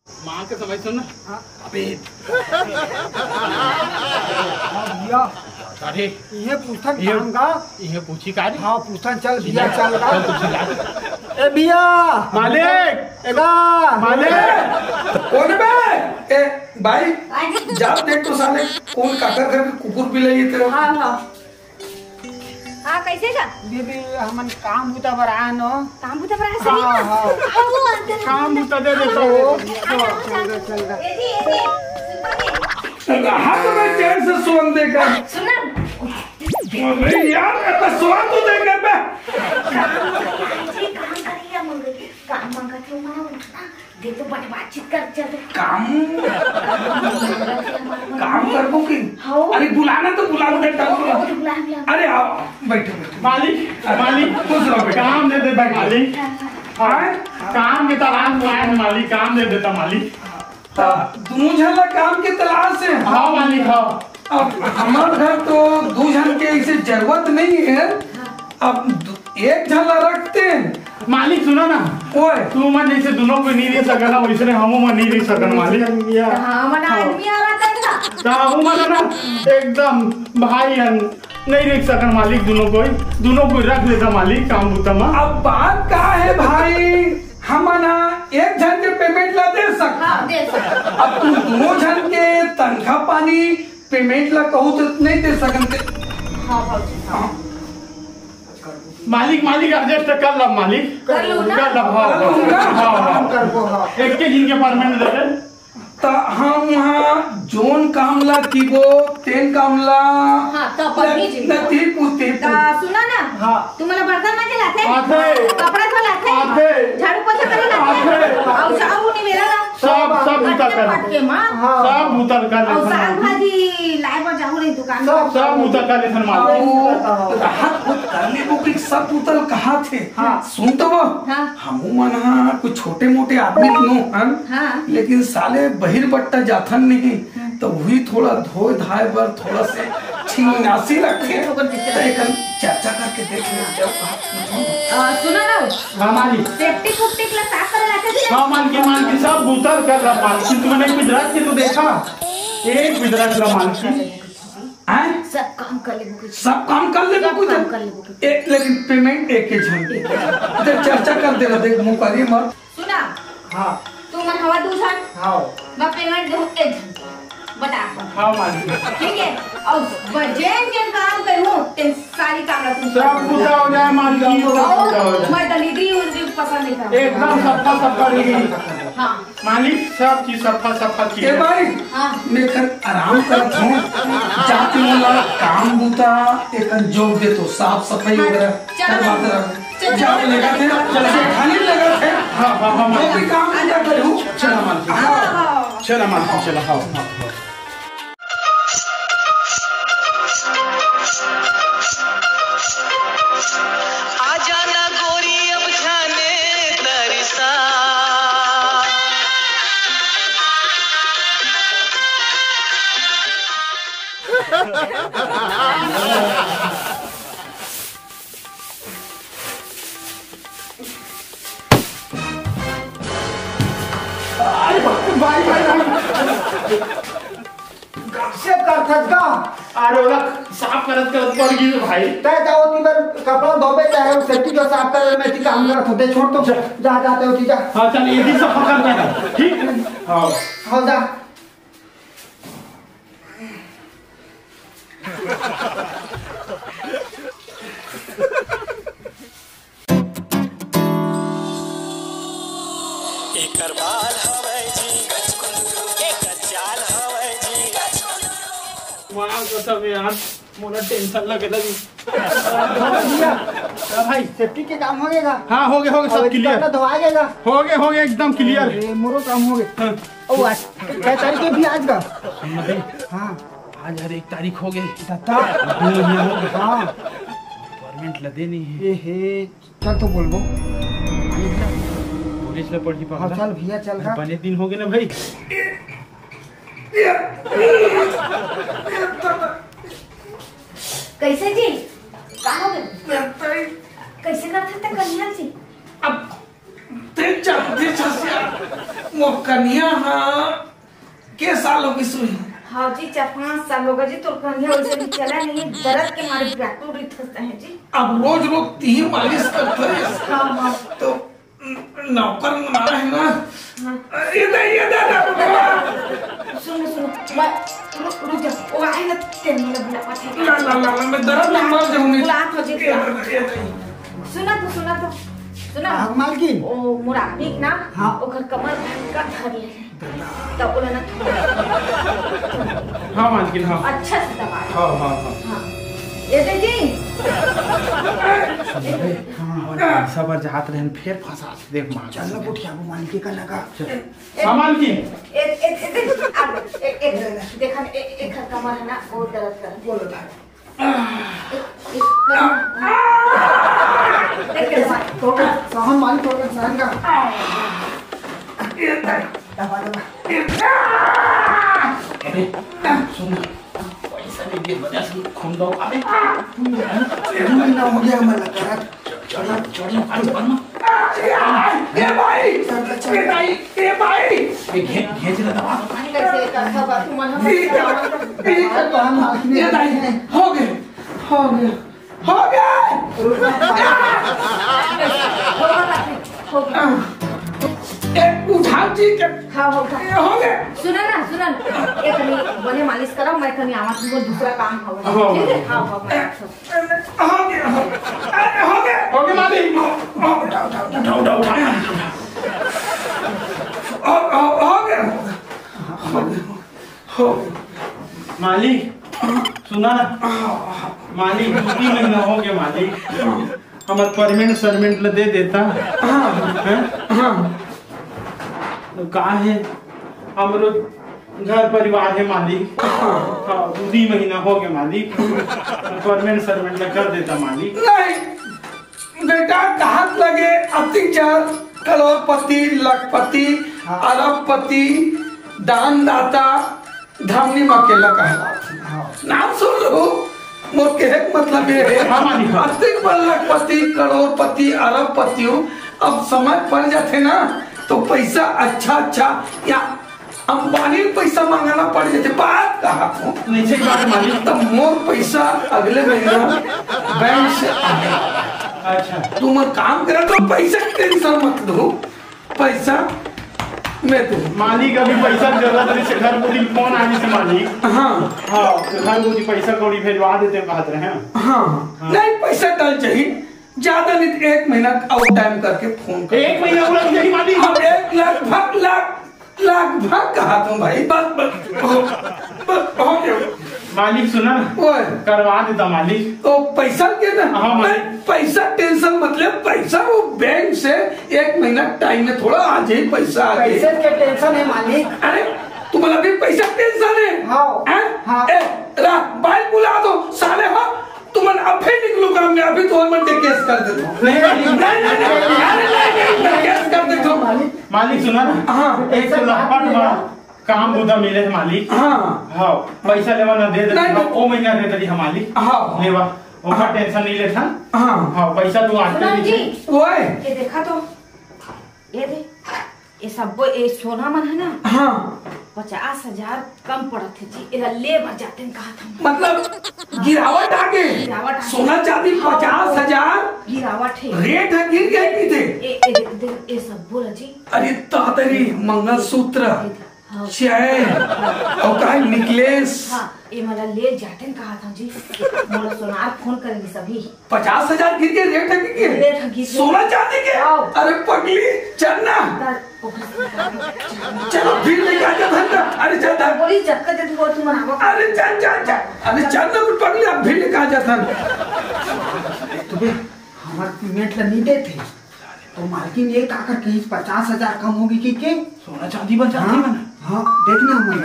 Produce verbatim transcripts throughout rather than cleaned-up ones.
माँ के समझ सुन ना। हाँ। अबे। हाँ भैया। अरे। इहे पूछथन ये, काम का? इहे पूछी का रे? हाँ, पूछथन, चल भैया, चल का? चल, तू चिल्ला। ए भैया। मालिक। ए गा। मालिक। कौन बे? ए भाई, हाँ जी। जा देख तो साले कौन काकर घर के कुकुर बिलाई हे तेरा। हाँ, हाँ। हाँ, कैसे जा? दीदी, हमन काम बुता बर आए न। काम बुता बर आए, सही हाँ, में? हाँ। हाँ, वो अंदर, काम अंदर। बुता दे देता हो। चल, चल, चल। ए जी, ए जी, सुन तो दे। रहा तो मैं चैन से सोन देकर। सुन ना। अरे यार, मैं तो सोन तो देकर मैं। काम करिए, मंगई। काम मंगत हो, माँ, उठना। देख तो बट बातचीत कर, चल तो। काम? काम करबो कि? हाँ। अरे बुलाना तो बुला, उधर डाल बुला। बुला, बुला। अरे आओ, बैठो, बैठो। मालिक, मालिक, खुश रहो बेटा। काम दे देता मालिक। हाँ। काम के तलाश में आए हैं मालिक, काम दे देता मालिक। तो दोनों झन ला काम के तलाश है? हाँ मालिक, हाँ। अब हमार घर तो दू झन के ऐसे जरूरत नहीं है। अब दु-, एक झन ला रखते हैं। मालिक सुना ना, ओए। तू मन जैसे दोनों कोई नहीं रह सकन ना, वैसे हमू मन नहीं रह सकन मालिक। हाँ, मन हाँ। आदमी आ रहा था ना। तो हमू मन ना एकदम भाई हन, नहीं रह सकन मालिक दोनों कोई, दोनों कोई रख लेता मालिक काम बुता में। अब बात का है भाई, हमन ह एक झन के पेमेंट ला दे सकथन। हाँ, दे सकथन। अब तुम दोनों झन के तनखा पानी पेमेंट ला कहू तो नहीं दे सकन ते। हाँ, भाजी, हाँ। मालिक, मालिक, एडजस्ट कर ला मालिक। कर लो ना। कर ला, हाँ, कर लो ना। हाँ, हाँ। करबो, हाँ। एक के दिन के पेमेंट दे दे। त हम वहाँ जोन काम ला कीबो, तेन काम ला हाँ, त पत्नी जी। नती पुती ता सुना ना, हाँ। तुम्हाला बर्तन माजे लाथे? आथे। कपड़ा धो लाथे? आथे। झाड़ू पोछा करे लाथे? आथे। अउ साबुन निवेला ला? सब, सब उतर कर। पटके माँ। हाँ। सब उतर कर अउ लेथन साग मालिक। भाजी लाए बर जाहू रही दुकान सब, पर। सब उतर कर लेथन मालिक। अउ राहत बहुत कर लेबो कि सब उतर कहा थे। हाँ। सुन तो वो। हाँ। हमू मन हा कुछ छोटे मोटे आदमी तो नो हन, हाँ। लेकिन साले बहिर बट्टा जाथन नहीं, हाँ। तो वही थोड़ा धोए धाए बर थोड़ा से छिंगासी लगथे। ओकर दिक्कत तो एकन चर्चा करके देख ले, जब कहा पूछो। आ, सुनो ना। हाँ, मालिक। सेप्टिक उप्टिक ला साफ करे लाथे कि नहीं? हाँ, मालकिन, मालकिन, सब उतर कर ला, मालकिन, तुमने कुछ रख के तो देखा, एक भी रख ला, मालकिन। हैं? सब काम कर लेबो कुछ। सब काम कर लेबो सब कुछ। काम कर लेबो कुछ। ए, लेकिन पेमेंट एक ही झन। एक ही झन। तो चर्चा कर दे रहा, देख, मुँह करी मत। सुना। हाँ। तू मन हवा दू झन। हाँ। मैं पेमेंट दे एक झन। बता। हाँ, मालिक। ठीक है। अउ बजेन के काम करूँ, तेन सारी काम ला तुम सब पूरा हो जाए, मालिक, सब पूरा हो जाए। मैं दलीदरी उलदरी पसंद नहीं करता। एकदम सफा सफा रही। हाँ। मालिक, सब चीज सफा सफा चीज ए है। भाई, हाँ। मैं कर आराम करत हूँ। जाके मोला काम बूता, एकन जोग दे तो साफ सफाई हाँ, वगैरह चलो। करवात रह। चलो। जाओ, लेकर थे, चलो, खाली लेकर थे। हाँ, हाँ, हाँ, जो मालिक। भी काम बूता करूँ। चला मालिक। हाँ, हाँ। चला मालिक, चला, हाँ, हाँ, हाँ। आ जाना गोरी अब जाने तरसा। अरे बाप रे, भाई, भाई, भाई। से करथस का? अरे ओला साफ करत करत पड़ गई भाई। तय जाओ ती बर कपड़ा धोबे चाहे वो सेफ्टी का साफ करे, मैं ती काम करत होते, छोड़ तो। जा, जा, जाते हो ती जा। हाँ, चल, ये भी सफा करता है, ठीक? हाँ। हाँ, जा। एकर बाल हवय जी, एकर चाल हवय जी। वाह, कसम यार, मोला टेंशन लगे लगी। भैया, हाँ भाई, सेफ्टी के काम हो गएगा? हाँ, हो गए, हो गए, सब और क्लियर। कपड़ा धोआ गएगा? हो गए, हो गए, एकदम क्लियर। अरे, मोरो काम हो गए। हाँ। ओ, आज कै तारीख है भी आज का? सुन ना भाई। हाँ। आज हर एक तारीख हो गए। दादा। दो महीना हो गए। हाँ। गवर्नमेंट ला देनी है। ए हे, चल तो बोलबो। पुलिस ला पड़ी हाँ, पकड़ा। चल भैया, चल रहा। बने दिन हो गए ना भाई। कैसे जी? का हो गए? कैसे करथे ते कन्या जी? अब जानते छस यार, मोर कनिया हा के साल हो गइस होही? हाँ जी, चार पाँच साल होगे जी, तोर कनिया वइसे भी चला नहीं, दरद के मारे बिराटू रिथस हे जी। अब रोज रोज तिही मालिश करथस। हाँ, हाँ। तो नौकर मन आए हे ना। हाँ। ये दे, ये दे, दे, दे। सुन, सुन, मैं, रुक, रुक जा, वो आए ना, तेरे में बुलावत हे। ना, ना, ना, ना, मैं दरद में मर जाऊंगी। बुलावत हो जी, ये दे, ये दे। सुना तो, सुना तो, सुना। हाँ, मालकिन। ओ, मोर आदमी ना, हाँ। ओकर कमर भयंकर धर ले हे। त ओला ना थोड़ा हाँ, मालकिन, हाँ। अच्छा से दबा। हाँ, हाँ, हाँ। हाँ। ये दे जी। सुन बे, हाँ, और पैसा बर जात रहेन, फेर फंसा देख मार। चल ना, गोठियाबो मालकिन का लगा। चल। ए, हाँ, मालकिन। ए, ए, ए, ए, आ, ए, ए, देखा ना, ए, ए, एकर कमर हे ना, बहुत दर्द करत हे। बोलो भाई। ए, ए, कमर। देख के भाई। तो का, सहन मालकिन, तो का, सहन का। ये भाई। दबा, दबा। अबे, सुन ना, पैसा नहीं दे, वजह से खून दो। अबे, महीना हो गया, मैं लगा रहा। चढ़, चढ़, चढ़, चढ़, चढ़, चढ़। ए भाई, ए भाई, ए भाई। ये घे-, घेंच ले, दबा दो। कैसे करता बा तू मन हम ये, ये, ये भाई, हो गए, हो गए। हो गए। ए, उठा जी के। हाँ, हो गया। ए, हो गए। सुना ना, सुना ना। ए, तनी बने मालिश कराओ, मैं तनी आवा, तुमको दूसरा काम होगा। हाँ। ठीक है? हाँ, हाँ, मैं हो गया, हो गया। अरे, हो गया। हो गया, मालिक। हो, हो, उठा, उठा, उठा, उठा, उठा, उठा। हो, हो, हो गया। हो गया, हो गया। मालिक, सुना ना। मालिक, दू तीन महीना हो गया, मालिक। हमर परमेंट सरमेंट ल दे देता। हैं? हाँ। तो का हे, हमरो घर परिवार हे मालिक। हाँ, दू तीन महीना हो गया मालिक, परमेंट सरमेंट ल कर देता मालिक। नहीं बेटा, कहत लगे अतिक झन करोड़पति, लखपति, हाँ। अरबपति, दानदाता, धमनी म अकेला कहलात हे। हाँ। नाम सुन लू, मोर कहे के मतलब ये हे, हाँ, मालिक, हाँ। अतिक बड़ लखपति, करोड़पति, अरबपति हूँ, अब समय पड़ जाथे ना, तो पैसा अच्छा अच्छा या अंबानी ल पैसा मांगना पड़ जाथे, बात कहत हूँ। नहीं, सही बात हे, मालिक। त मोर पैसा अगले महीना बैंक से आही। अच्छा। तुमन काम करा तो पैसा के टेंशन मत लो। पैसा मैं दूँ। मालिक, अभी पैसा के जरूरत रहिस हे, घर कोती फोन आइस हे मालिक। हाँ। हाँ, घर कोती पैसा कौड़ी भेजवा देते कहत रहे हैं। हाँ। हाँ। नहीं, पैसा कल चाहिए, ज्यादा नहीं तो एक महीना अउ टाइम करके फोन कर। एक महीना पूरा नहीं मालिक। अब एक लाख भर, लाख, लाख भर कहा तुम भाई, बस, बस, हो, बस, हो गया। मालिक सुना, ओए। करवा देता मालिक। तो पैसा के ना? हाँ, मालिक। नहीं, पैसा टेंशन मत ले, पैसा वो बैंक से एक महीना टाइम में थोड़ा आ जाए, पैसा आ जाए। पैसे के टेंशन हे मालिक। अरे, तुम्हारा भी पैसा टेंशन हे? हाँ। हैं? हाँ। ए, रा-, बाइक बुला दो, साले हो, तुमन अभी निकलो काम में, अभी तो मन के केस कर देता हूँ। नहीं, नहीं, नहीं, नहीं, अरे नहीं, नहीं, नहीं, केस कर देता हूँ। मालिक सुना ना? हाँ। एक तो लपट में काम बुता मिले हे मालिक। हाँ। हाँ, पैसा लेवा ना दे दे, नहीं, नहीं। ओ महीना दे दे हम मालिक। हाँ। लेवा, ओकर हाँ। टेंशन नहीं लेता। हाँ। हाँ, पैसा तू आते सुमन जी, दीजिए। ओए। ये देखा तो, ये दे, ये सब, ये सोना मन हे ना? हाँ। पचास हजार कम पड़त हे जी, एला ले बर जाते हैं कहा था। मतलब, गिरावट आ गए? गिरावट आ गए। सोना चांदी हाँ। पचास हजार गिरावट हे। रेट हे, गिर गए की थे? ए, ए, दे, दे, ये सब बोला जी। अरे, तातरी, मंगलसूत्र। हाँ। चैन, अउ का हे, नेकलेस। हाँ, ये मला ले जाते हैं कहा था जी। मोला सोनार फोन करेंगे सभी। पचास हजार गिर के रेट हे कि के? रेट हे गिर के। सोना चांदी के? हाँ। अरे पगली, चल ना। चलो फिर लेके आ जाथन ना। अरे चल ना। बोली जब तक जब वो तुम आवा। अरे चल, चल, चल। अरे चल ना, पगली, अब फिर लेके आ जाथन। तो बे, हमार पेमेंट ला नहीं देते। तो मालकिन ये का कर कहिस, पचास हजार कम होगी कि के? सोना चांदी बन जाती हाँ, है ना? हाँ, देखना मन।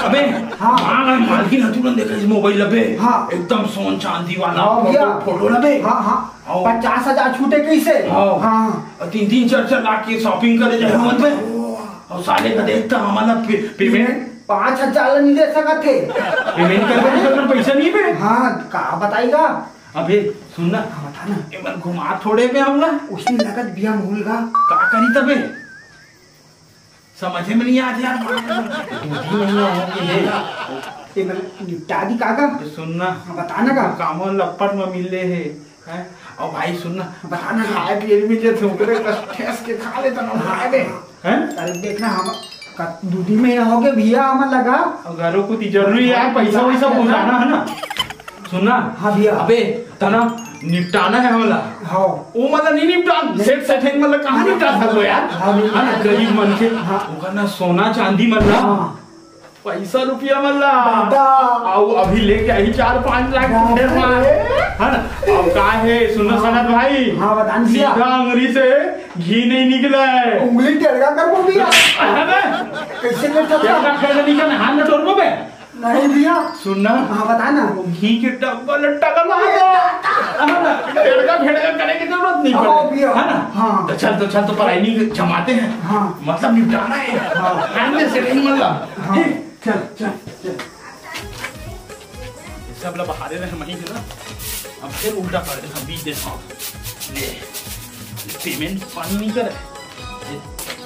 अबे, हाँ। हाँ, मालकिन ह तुरंत देखा इस मोबाइल लबे। हाँ। एकदम सोन चांदी वाला हाँ, भैया। फोटो लबे। हाँ, हाँ। हाँ। पचास हजार छूटे कैसे? हाँ। हाँ। और तीन तीन चार चार लाख की शॉपिंग करे जाए हमन पे। और साले का देखता हमारा पे-, पेमेंट। पाँच हजार नहीं दे सकत थे। पेमेंट करके भी तो पैसा नहीं पे। हाँ, का बताएगा? अबे सुन ना, हाँ, बता ना। एमन घुमा थोड़े बे हमला। उसी लगत बिया मुलगा। का करी तबे? समझे में नहीं आत यार। दू तीन महीना हो गए हे। एमन निपटा दी काका। तो सुन ना। हाँ, बता ना का। कामो लपट में मिले हे। हैं? और भाई सुन ना, बता ना। खाए पिए मिल जाते, ओकरे कस ठेस के खा लेता ना, खाए बे। हैं? अरे देखना, हम क-, दू तीन महीना हो गए भैया, हमन लगा। और घरों को ती जरूरी है, पैसा वैसा पहुंचाना है ना। सुन ना। हाँ भैया। अबे, तना निपटाना है हमला। हाँ। वो मतलब नहीं निपटा, सेठ सेठन मतलब कहाँ निपटा सकते यार? हाँ, नहीं। है ना, गरीब मन के। हाँ। ओकर ना सोना चांदी मतलब। हाँ। पैसा रुपया मन ला। दादा। अउ अभी लेके आही चार पाँच लाख बाप रे। है ना? अब का है, सुनो हाँ। सनत भाई। हाँ, बता न भैया। सीधा अंगरी से घी नहीं निकले। उंगली टेढ़ा कर वो भैया। अबे। कैसे ले सकता? टेढ़ा कर नहीं करना, हाथ में तोड़ बे। नहीं भैया। सुन ना। हाँ, बता ना। घी के डब्बा लट्टा कर ला। अरे दादा। है ना? टेढ़ा फेढ़ा करे की जरूरत नहीं हाँ, पड़े। भैया। है ना? हाँ। तो चल, तो चल, तो पढ़ाई नहीं जमाते हैं। हाँ। मतलब निपटाना है। हाँ। हाथ में सेटिंग मन ला। हाँ। चल, चल, चल। ये सब ला बहारे रहे मही ना, अब फिर उल्टा कर दे, हम बीच दे। ले, पेमेंट पानी नहीं करे। ये,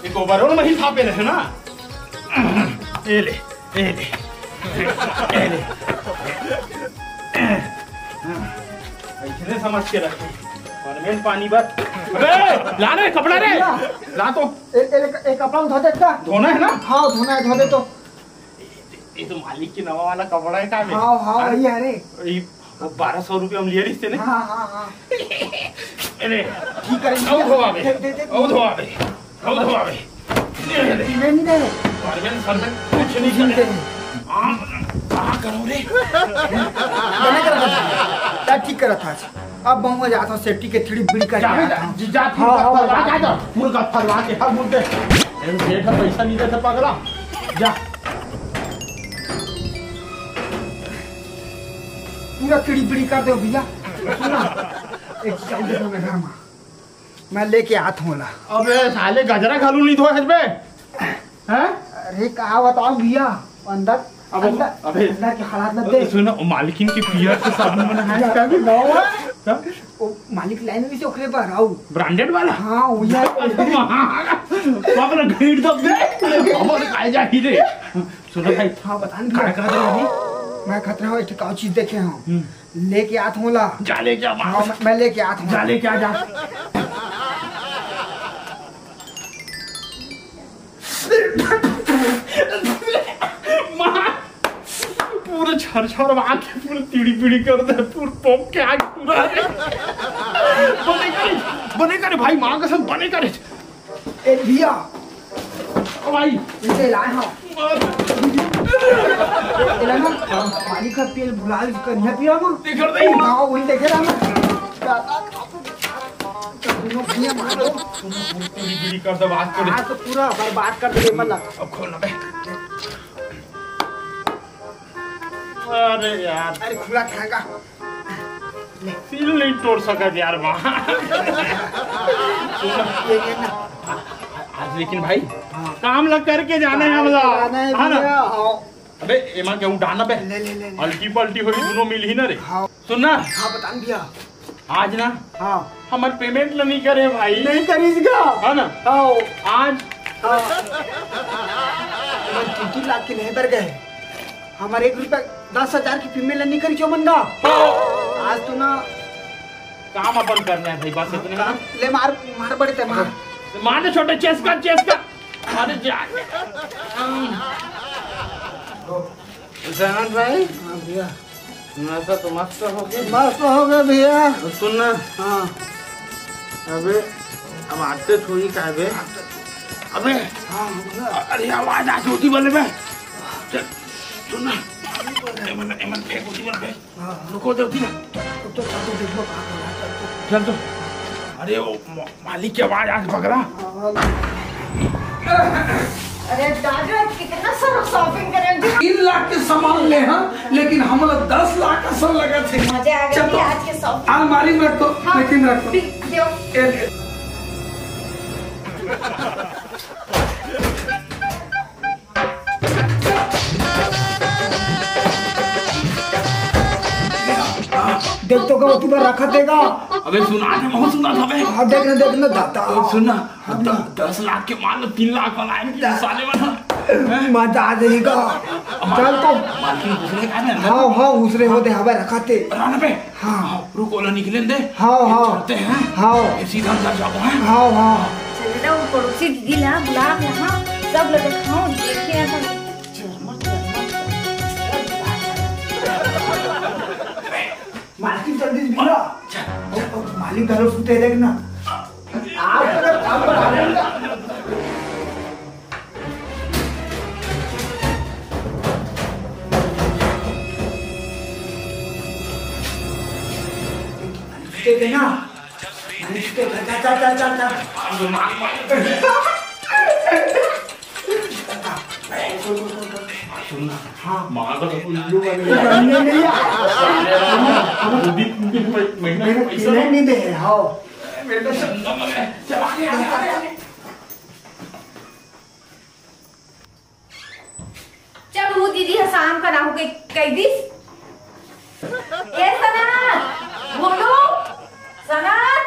ये गोबर और मही छापे रहे ना। ये ले, ये ले, ये ले। इतने समझ के रखे। पेमेंट पानी बस। अबे, ला रे कपड़ा रे। ला तो। ए, ए, ए, कपड़ा उठा दे का? धोना है ना? हाँ, धोना है, धो दे तो। ये तो मालिक के नवा वाला कपड़ा है का बे? हाँ, हाँ, हाँ? वही है रे। ये वो बारह सौ रुपया हम लिए रहिस ते ने? हाँ, हाँ, हाँ। अरे, ठीक है, अउ धोवा बे, दे, दे, दे। अउ धोवा बे, अउ धोवा बे। ये नहीं दे। अरविंद सर ने कुछ नहीं नहीं करे। दे। हाँ, कहाँ करूँ रे? बने कर रखा था। क्या ठीक कर रखा था? अब बहुआ जात हूँ, सेफ्टी के थिड़ी बिड़ी करके जावे आत जा, हूँ। जी, जा, हाँ, हाँ, फरवा हाँ। के आ जा। मुर्गा फरवा के, हर मुर्गे। ए, सेठ ह पैसा नहीं देता पगला। जा। पूरा थिड़ी बिड़ी कर दो भैया। सुन ना, एक चल दे मेरे घर में। मैं लेके आत हूँ ला। अबे साले गजरा घालू नहीं धोए हजबे। हैं? अरे का बताओ भैया, अंदर, अब अंदर, अबे, अंदर के हालात न दे। सुनो, मालकिन के पियर से साबुन बना है, क्या भी नवा? हाँ? वो मालिक लाइन में से ओकरे पर आओ। ब्रांडेड वाला? हाँ, वो यार। बाप रे, भीड़ दब दे। हमर खाए जा ही रे। सुनो भाई। हाँ, बता ना भैया। का, का दे अभी? मैं खतरा हूँ, एक ठो चीज देखे हूँ। हम्म। लेके आत हूँ ला। जा लेके आ, हाँ, मैं, मैं लेके आत हूँ। जा लेके आ, जा। माँ, पूरा छर छर मार के पूरा तिड़ी बिड़ी कर दे, पूरा पोक के आग पूरा। बने करे, बने करे भाई, माँ कसम बने करे। ए भैया। ओ भाई। इसे लाए हो। ए, ए, ना, पानी का पेल भुला, कन्या पिया ना। देख रहे हैं। हाँ, वही देखे रहा ना। दोनों भैया मारो। पूरी गिरी कर दो, बात करो। आज तो पूरा बर्बाद कर दे, मतलब। अब खोल ना बे। अरे यार। अरे, खुला खाएगा। ले। सील नहीं तोड़ सकत यार, वहाँ। ये, ये ना। आज लेकिन भाई, हाँ। काम लग करके जाना है हमला। जाना है है ना? भैया, हाँ। अबे, एमा के उठाना बे। ले, ले, ले, ले। अल्टी पल्टी होई, दोनों मिल ही ना रे। हाँ। सुन ना। हाँ, बता न भैया। आज ना। हाँ। हमर पेमेंट ला नहीं करे भाई। नहीं करीस का? है ना? हाँ। आज। हाँ। हमर ड्यूटी लाग के नहीं बर गए। हमर एक रुपया दस हजार की पेमेंट ला नहीं करी जो मन गा। हाँ। आज तो ना। काम अपन करना है भाई, बस इतने ना। ले मार, मार बड़े ते मार। मार दे छोटे, चेस कर, चेस कर। अरे जा। जनाब भाई। हाँ भैया। नशा तो मस्त हो गया। मस्त हो गया भैया। सुन ना। हाँ। अबे, अब आते थोड़ी का बे। अबे। हाँ, भैया। अरे, आवाज आ, ज्योति वाले बे। चल, सुन ना। एमन, एमन फेंक, ज्योति वाले बे। हाँ। रुको, ज्योति ना। तो, तो, चल, तो देख लो, कहाँ, कहाँ, चल, तो। चल, तो। अरे, वो म-, मालिक के आवाज आज बगरा। अरे दादा, कितना सारा शॉपिंग करे। तीन लाख के सामान ले, हाँ, लेकिन हम लोग दस लाख का सब लगा थे। मजा आ गया चल तो, आज के शॉपिंग। अलमारी में रख दो, हाँ, लेकिन रख दो। दे-, दो। ए, ए। देख तो का तू बर रखा देगा। अबे सुना दे, बहुत सुना था बे। हाँ, देख ना, देख ना, दाता। सुन ना, हाँ, द-, दस लाख के माल तीन लाख वाला है ना, साले वाला। मजा आ जाएगा। चल तो। मालकिन दूसरे का है ना? हाँ, हाँ, दूसरे होते हवा रखाते। राना पे। हाँ। हाँ, रुक, ओला निकले दे। हाँ, हाँ। चलते हैं। हाँ। ये सीधा अंदर जाओ, हैं? हाँ, हाँ। चल बेटा, वो पड़ोसी दीदी ला बुला के, हाँ, सब लोग खाओ, देखे हैं सब। मालकिन जल्दी से मिला। चल, चल। मालिक घर सुते देख ना। आप अगर काम पर आ रहे हैं ना। सुते थे ना। मालिक सुते, चल, चल, चल, चल, चल। सुन ना, हाँ। माँ का तो उल्लू बन गया। नहीं, नहीं, नहीं। वो भी, वो भी महीना मेरे पैसा नहीं दे, हाँ। मेरे को संगम में चला गया। जब वो दीदी ह शाम का ना होके कह दिस, "ए सनत, बोलो, सनत।"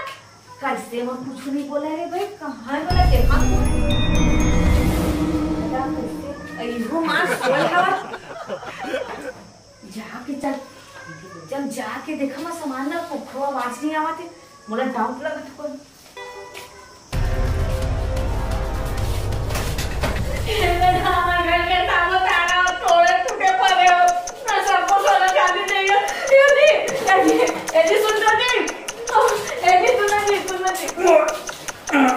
कैसे मैं कुछ नहीं बोला रे भाई, कहाँ है बोला, देखा तो। कैसे? अइहो माँ, सोए हवा। जाके चल, जब जाके देखा मैं सामान ना, कुखरो आवाज नहीं आवत है। मोला डाउट लगत है कोई। हमर घर के सामने ताला तोड़े टूटे पड़े हो। मैं सबको सोना चांदी चाहिए। ये जी, ये जी, ये जी, सुन तो जी। ये जी, सुन तो जी, सुन तो जी।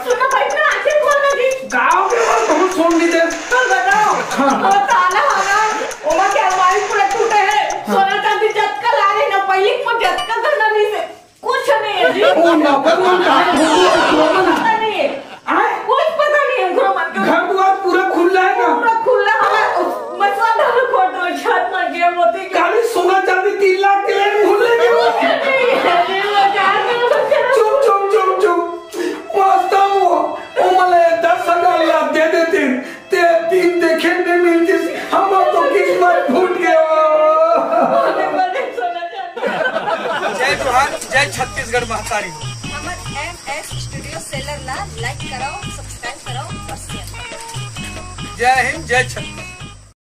सुन ना भाई, ना आंखें खोल ना जी। गाँव के बात बहुत सुन ली दे। चल बताओ। हाँ। वो ताला हमारा, ओमा के अलमारी पूरा टूटे है। सोना चांदी जतका ला रहे ना, पहले को जतका करना नहीं से। कुछ नहीं है जी। ओ ना, पर वो कहाँ ढूंढू, कुछ पता नहीं है। आय? कुछ पता नहीं है, उनको मन के घर द्वार पूरा खुला है ना? पूरा खुला है। मैं सब ढाल खोट दो, छत मर गया, मोती के। खाली सोना चांदी तीन लाख के लिए भूल लेके वो। कुछ नहीं है जी, वो क्या करो, बच्चे? चुप, चुप, चुप, चुप। वास्तव वो, वो मला दस हजार लाख दे देते। ते तीन देखे नहीं मिलती, हम तो किस्मत फूट गया। बड़े, बड़े सोना चांदी। जय जोहार, जय छत्तीसगढ़ महतारी। हमर एम एस स्टूडियो सेलर ला लाइक कराओ, सब्सक्राइब कराओ और शेयर कराओ। जय हिंद, जय छत्तीसगढ़।